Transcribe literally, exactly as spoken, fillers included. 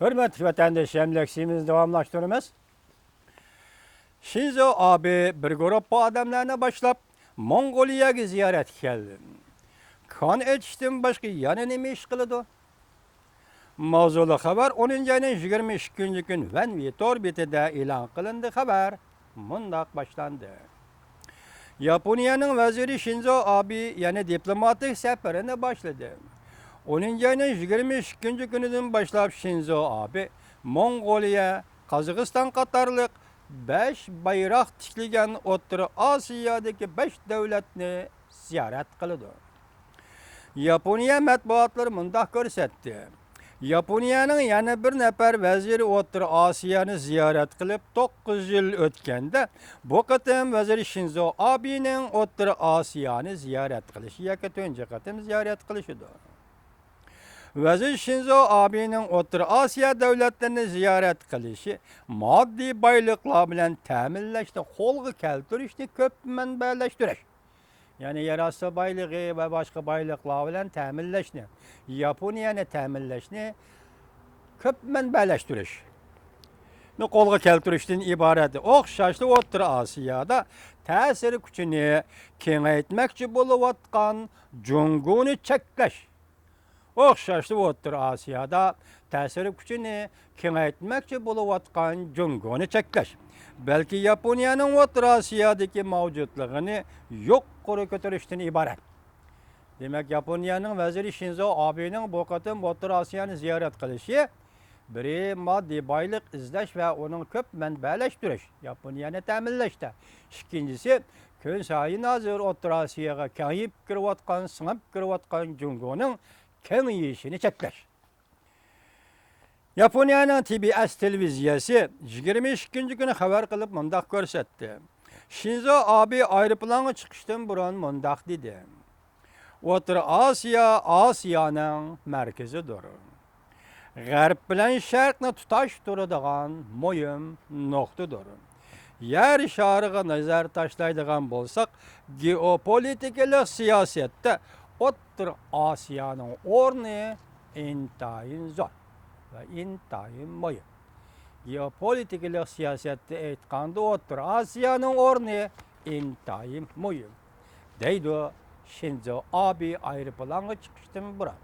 ھۆرمەتلىك ۋەتەنداش، ئەمدى لېكسىيىمىزنى داۋاملاشتۇرىمىز. شىنزو ئابې بىر گۇرۇپپا ئادەملەرنى باشلاپ، موڭغۇلىيەگە زىيارەتكە كەلدى. كان ئېتىشتىن باشقا يەنە نېمە ئىش قىلىدۇ؟ ماۋزۇلۇق خەۋەر ئونىنچى ئاينىڭ يىگىرمە ئىككىنچى كۈنى ۋەن ۋېي تور بېتىدە ئېلان قىلىندى. خەۋەر مۇنداق باشلاندى. ياپونىيەنىڭ ۋەزىرى شىنزو ئابې يەنە دىپلوماتىك سەپىرىنى باشلىدى. ئونىنچى ئاينىڭ يىگىرمە ئىككىنچى كۈنىدىن باشلاپ شىنزو ئابې موڭغۇلىيە، قازاقىستان قاتارلىق بەش بايراق تىكلىگەن ئوتتۇرا ئاسىيادىكى بەش دۆلەتنى زىيارەت قىلىدۇ. ياپونىيە مەتبۇئاتلىرى مۇنداق كۆرسەتتى. ياپونىيەنىڭ يەنە بىر نەپەر ۋەزىرى ئوتتۇرا ئاسىيانى زىيارەت قىلىپ توققۇز يىل ئۆتكەندە، بۇ قېتىم ۋەزىر شىنزو ئابېنىڭ ئوتتۇرا ئاسىيانى زىيارەت قىلىشى ياكى تۇنجى قېتىم زىيارەت قىلىشىدۇر. ۋەزىر شىنزو ئابېنىڭ ئوتتۇرا ئاسىيا دۆلەتلىرىنى زىيارەت قىلىشى ماددىي بايلىقلار بىلەن تەمىنلەشنى قولغا كەلتۈرۈشنى كۆپ مەنبەلەشتۈرۈش، يەنى يەر ئاستى بايلىقى ۋە باشقا بايلىقلار بىلەن تەمىنلەشنى، ياپونىيەنى تەمىنلەشنى كۆپ مەنبەلەشتۈرۈشنى قولغا كەلتۈرۈشتىن ئىبارەت. ئوخشاشلا ئوتتۇرا ئاسىيادا تەسىر كۈچىنى كېڭەيتمەكچى بولۇۋاتقان جۇڭگونى چەكلەش. ئوخشاشلا ئوتتۇرا ئاسىيادا تەسىر كۈچىنى كېڭەيتمەكچى بولۇۋاتقان جۇڭگونى چەكلەش، بەلكى ياپونىيەنىڭ ئوتتۇرا ئاسىيادىكى مەۋجۇتلۇقىنى يۇقىرى كۆتۈرۈشتىن ئىبارەت. دېمەك، ياپونىيەنىڭ ۋەزىرى شىنزو ئابېنىڭ بۇ قېتىم ئوتتۇرا ئاسىيانى زىيارەت قىلىشى بىرى ماددىي بايلىق ئىزدەش ۋە ئۇنىڭ كۆپ مەنبەلەشتۈرۈش، ياپونىيەنى تەمىنلەشتە. ئىككىنچىسى، كۈنسايىن ھازىر ئوتتۇرا ئاسىياغا كېڭىيىپ كىرىۋاتقان، سىڭىپ كىرىۋاتقان جۇڭگونىڭ كېڭىيىشىنى چەكلەش. ياپونىيەنىڭ تى بى ئېس تېلېۋىزىيەسى يىگىرمە ئىككىنچى كۈنى خەۋەر قىلىپ مۇنداق كۆرسەتتى. شىنزو ئابې ئايروپىلانغا چىقىشتىن بۇرۇن مۇنداق دېدى: «ئوتتۇرا ئاسىيا ئاسىيانىڭ مەركىزىدۇر. غەرب بىلەن شەرقنى تۇتاشتۇرىدىغان مۇھىم نۇقتىدۇر. يەر شارىغا نەزەر تاشلايدىغان بولساق، گېئوپولىتىكىلىق سىياسەتتە ئوتتۇرا ئاسىيانىڭ ئورنى ئىنتايىن زور ۋە ئىنتايىن مۇھىم. گېئوپولىتىكىلىق سىياسەتتە ئېيتقاندا، ئوتتۇرا ئاسىيانىڭ ئورنى ئىنتايىن مۇھىم»، دەيدۇ شىنزو ئابې ئايروپىلانغا چىقىشتىن بۇرۇن.